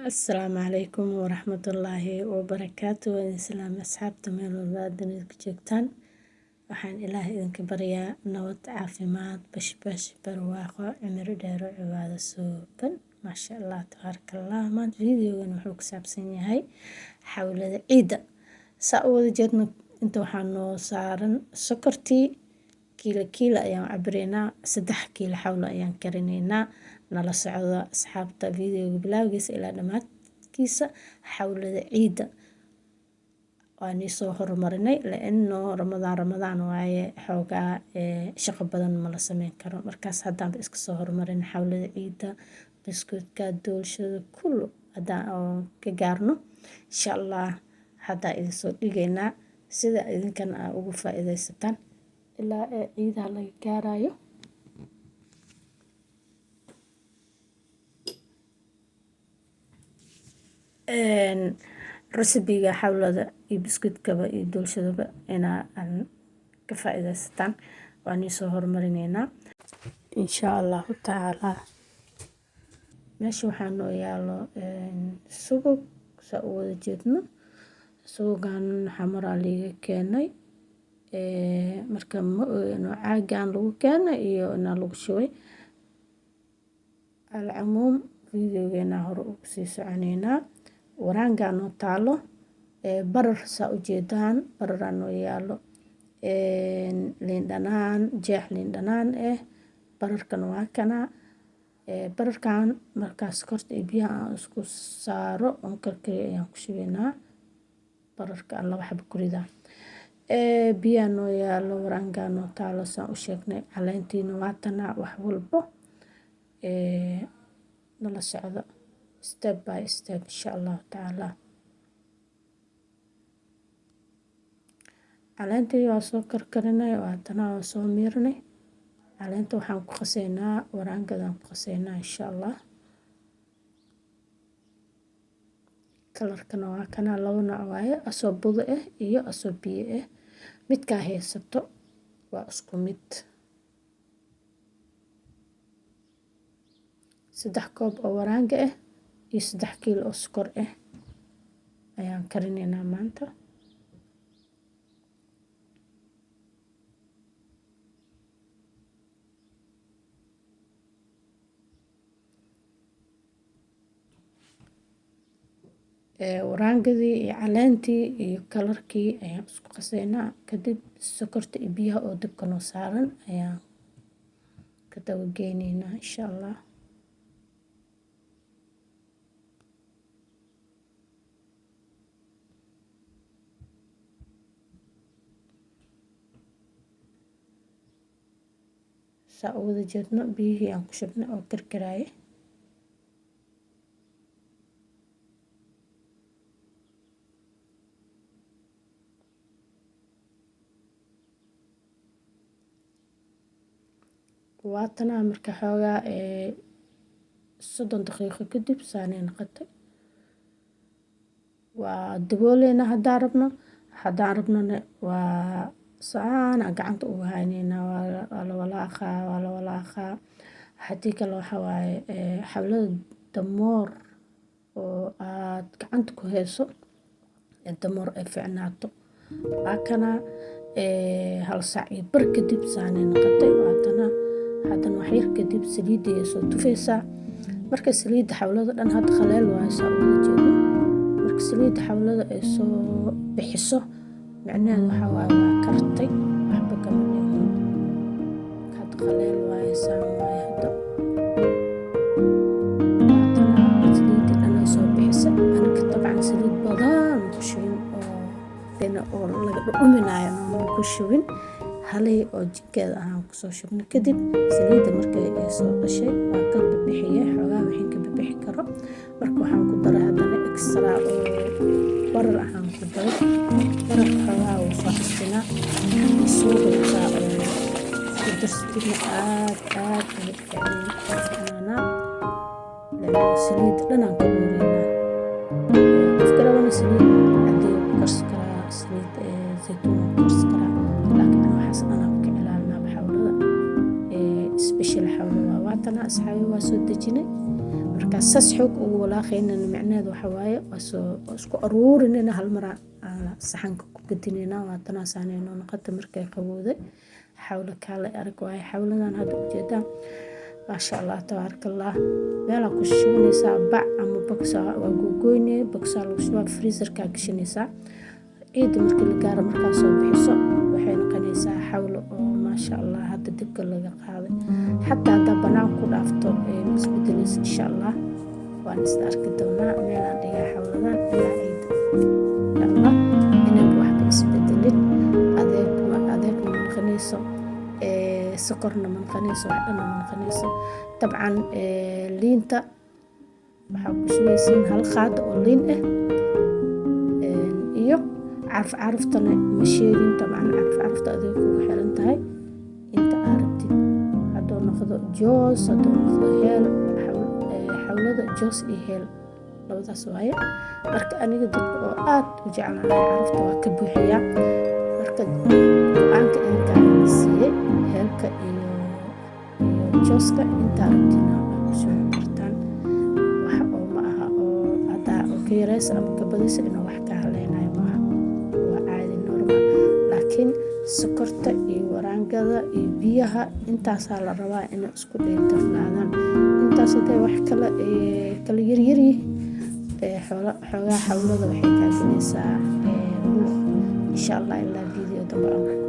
Asalaamu calaykum waraxmatullaahi wabarakaatu. Waa idin salaamay asxaabta meel walba aad dunida ka joogtaan. Waxaan Ilaah idinka baryaa nabad, caafimaad, bashbash, barwaaqo, cimri dheer oo cibaado suuban. Maasha Allah, tabaaraka Allah. Maanta videogan wuxuu ku saabsan yahay xawlada ciidda. Saa u wada jeedno, inta waxaa noo saaran sokortii kiilo kiilo ayaan cabiraynaa, 3 kiilo xawlo ayaan karinaynaa. Nala socdo asxaabta videoga bilaawgiisa ilaa dhammaadkiisa. Xawlada ciidda waa nii soo horumarinay laano Ramadaan Ramadaan waaye, xoogaa shaqo badan ma la sameyn karo. Markaas haddaanba iska soo horumarin xawlada ciidda, biskuutka, doolshada, kullu haddaan oo ka gaarno insha Allah haddaa idin soo dhigaynaa sida idinkana aa ugu faa'iidaysataan ilaa ee ciidaha laga gaarayo. Recipe-ga xawlada iyo biskuutkaba iyo doolshadaba inaa aan ka faa'iidaysataan waa nii soo horumarineynaa insha Allahu tacaala. Meesha waxaa noo yaalo subag, saa u wada jeedno. Subagan xamaraa liiga keenay, marka ma ogi caagan lagu keenay iyo inaa lagu shubay. Alcumuum, videogeena hore ugu sii soconeynaa. Waraangaa noo taalo, barar, saa ujeedaan, bararaa noo yaalo, liin dhanaan, jeex liin dhanaan ah. Bararkan waa kanaa. Bararkan markaas sokorta iyo biyaha aan isku saaro oon karkariyo ayaan ku shubaynaa. Bararka aan laba xabo ku ridaa. Biyaa noo yaalo, waraangaa noo taalo, saan u sheegnay. Caleentiina waa tanaa. Wax walbo nala socdo step by step insha Allahu tacaala. Caleentii waa soo karkarinay, waa tanaa, waa soo miirnay. Caleenta waxaan ku qasaynaa waraangadaan ku qasaynaa insha Allah. Kalarkana waa kanaa, laba nooc waaye, asoo budo ah iyo asoo biyo ah. Midkaa haysato waa isku mid. 3 koob oo waraanga ah iyo 3 kiilo oo sokor ah ayaan karinaynaa maanta. Waraangadii iyo caleentii iyo kalarkii ayaan isku qasaynaa. Kadib sokorta iyo biyaha oo dabka noo saaran ayaan ka daba geyneynaa insha Allah. Saa u wada jeedno, biyihii aan ku shubnay oo karkaraaye. Waatanaa, marka xoogaa 30 daqiiqo kadib saanay noqotay. Waa dabooleynaa haddaan rabno, haddaan rabnona waa saana gacanta ugu hayneynaa. Waa la walaaqaa, waa la walaaqaa. Haddii kale waxa waaye xawlada damoor oo aad gacanta ku hayso, damoor ay fiicnaato. Waa kana, hal saac iyo bar kadib saanay noqotay. Waatana, haddana wax yar kadib saliidda ay soo tufaysaa. Marka saliidda xawlada dhan hadda khaleel waayo, saa uga jeedo. Marka saliidda xawlada ay soo bixiso, micnaheedu waxaa waaye waa kartay, waxba kama dhiman. Hadda khaleel waaye, saan waaye hadda. Waatana, saliidda dhan ay soo bixisay. Aniga dabcan saliid badan ku shubin oo laga dhuminayo ma ku shubin, halay oo jikeeda ahaan kusoo shubnay. Kadib saliidda markay ay soo dhashay waa ka bixiyay xoogaa wixii ka bixi karo. Marka waxaan ku daray haddana extra oo barar ahaan ku daray. Bararka xoogaa wuu soo xasinaa. Suuqa oo isku darsatidna aad aad ayay u fiicnaanaa, saliidda dhan aan ka dhooreynaa. Qofka rabana saliid cadey ku karsan karaa, saliid zaytuun ku karsan karaa, laakiin ana waxaas dhan aan ka ilaalinaa xawlada, special xawlada. Waatana asxaabi, waa soo dejinay. Markaa saas xoog ugu walaaqaynana, micnaheedu waxa waaye waa soo isku aruurinayna, hal mar saxanka ku gedinayna. Waatana saanay noo noqota markay qabowday. Xawlo kaale arag waaye xawladan hadda ujeedaan. Maasha Allah, tabaaraka Allah. Meelaa ku shubanaysaa, bac ama box waa gogoyne, box-aa lagu shubaa, freezerkaa gashanaysaa. Ciidda markii la gaaro, markaa soo bixiso, waxay noqonaysaa xawlo oo maasha Allah hadda dibka laga qaaday. Xataa haddaa banaan ku dhaafto, isbedelaysa. Insha Allah waan isla arki doonaa. Meelaan dhigaa xawladan ilaa ciidda, insha Allah inayba waxba isbedelin. Adeeg adeegna ma noqonayso, sokorna ma noqonayso, wax dhanna ma noqonayso. Dabcan liinta waxaa ku shubaysiin hal qaado oo liin ah iyo caraf. Caraftana ma sheegin. Dabcan caraf carafta adeeg kugu xiran tahay inta aa rabtid, hadduu noqdo joos, hadduu noqdo heel. Xawlada joos iyo heel labadaas waaye. Marka aniga dadka oo aad u jeclahay carafta waa ka buuxiyaa. Marka go-aanka idinkaa la siiyey, heelka iyo jooska intaa rabtina waa ku shuban kartaan. Wax oo ma aha oo haddaa oo ka yareysa ama ka badisa inuu wax ka haleynayo maaha, waa caadi, normal. Laakiin sokorta iyo waraangada iyo biyaha intaasaa la rabaa inay isku dheelitirnaadaan. Intaas hadday wax kala kala yaryaryihiin, xoogaa xawlada waxay kaa gelaysaa buuq. Insha Allah ilaa video dambe aan ku